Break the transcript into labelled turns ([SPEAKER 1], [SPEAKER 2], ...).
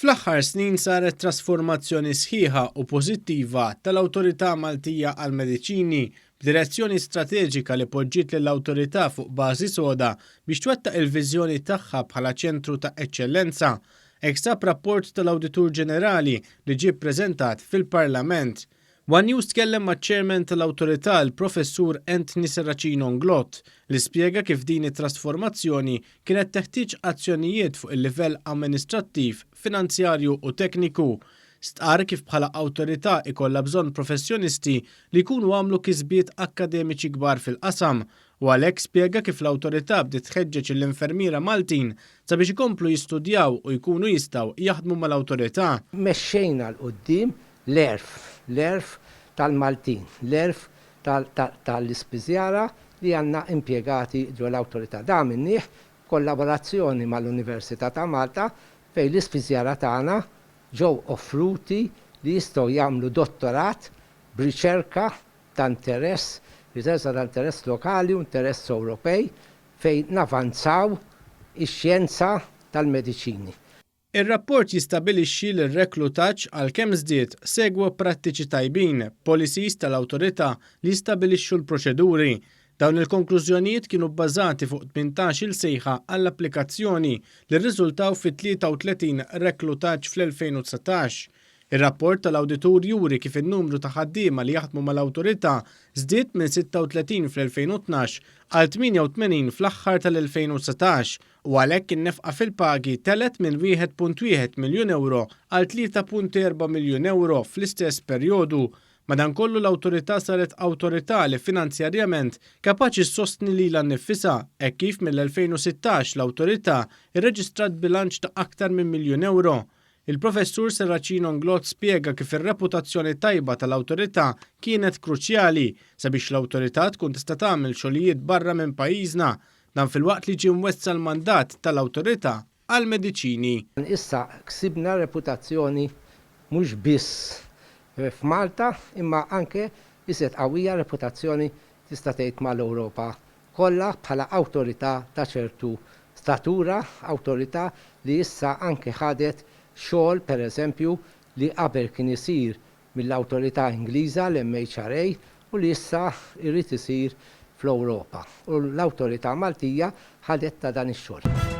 [SPEAKER 1] Fl-aħħar snin saret trasformazzjoni sħiħa u pożittiva tal-Awtorità Maltija għall-Mediċini b'direzzjoni strateġika li poġġiet lill-Awtorità fuq bażi soda biex twettaq il-viżjoni tagħha bħala ċentru ta' eċċellenza. Hekk sab rapport tal-Awditur Ġenerali li ġie ppreżentat fil-Parlament. One News tkellem maċ-Chairman tal-Awtorità l-Professur Anthony Serracino Inglott li spjega kif din it-trasformazzjoni kienet teħtieġ azzjonijiet fuq il-livell amministrattiv, finanzjarju u tekniku. Stqarr kif bħala awtorità ikollha bżonn professjonisti li jkunu għamlu kisbiet akkademiċi kbar fil-qasam u għalhekk spjega kif l-awtorità bdiet tħeġġeġ lill-infermiera Maltin sabiex ikomplu jistudjaw u jkunu jistgħu jaħdmu mal-awtorità.
[SPEAKER 2] Mexxejna 'l quddiem l-għerf, l-għerf tal-Maltin, l-għerf tal-ispiżjara li għandna impjegati ġo l-Awtorità. Dan għamilnieh b'kollaborazzjoni mal-Università ta' Malta fejn l-ispiżjara tagħna ġew offruti li jistgħu jagħmlu dottorat b'riċerka ta' interess, riċerka ta' interess lokali u interess Ewropej fejn navanzaw ix-xjenza tal-mediċini.
[SPEAKER 1] Ir-rapport jistabilixxi li r-reklutaġġ, għalkemm żdied, segwa prattiċi tajbin, policies tal-awtorità li jistabilixxu l-proċeduri. Dawn il-konklużjonijiet kienu bbażati fuq 18-il sejħa għall-applikazzjoni li rriżultaw fi 33 reklutaġġ fl-2019. Ir-rapport tal-awditur juri kif in-numru ta' ħaddiema li jaħdmu mal-awtorità żdied minn 36 fl-2012 għal 88 fl-aħħar tal-2019 u għalhekk in-nefqa fil-pagi telgħet minn 1.1 miljun ewro għal 3.4 miljun ewro fl-istess perjodu. Madankollu l-awtorità saret awtorità li finanzjarjament kapaċi ssostni lilha nnifisha hekk kif mill-2016 l-awtorità rreġistrat bilanċ ta' aktar minn miljun ewro. Il-Professur Serracino Inglott spjega kif ir-reputazzjoni tajba tal-awtorità kienet kruċjali sabiex l-awtorità tkun tista' tagħmel xogħlijiet barra minn pajjiżna. Dan filwaqt li ġie mwessa' l-mandat tal-Awtorità għall-Mediċini.
[SPEAKER 2] Issa ksibna reputazzjoni mhux biss f'Malta imma anke iżjed qawwija reputazzjoni tista' tgħid mal-Ewropa kollha bħala awtorità ta' ċertu statura, awtorità li issa anke ħadet xogħol per eżempju li qabel kien isir mill-awtorità Ingliża, l-MHRA, u li issa jrid isir fl-Ewropa u l-awtorità Maltija ħadet ta' dan ix-xogħol.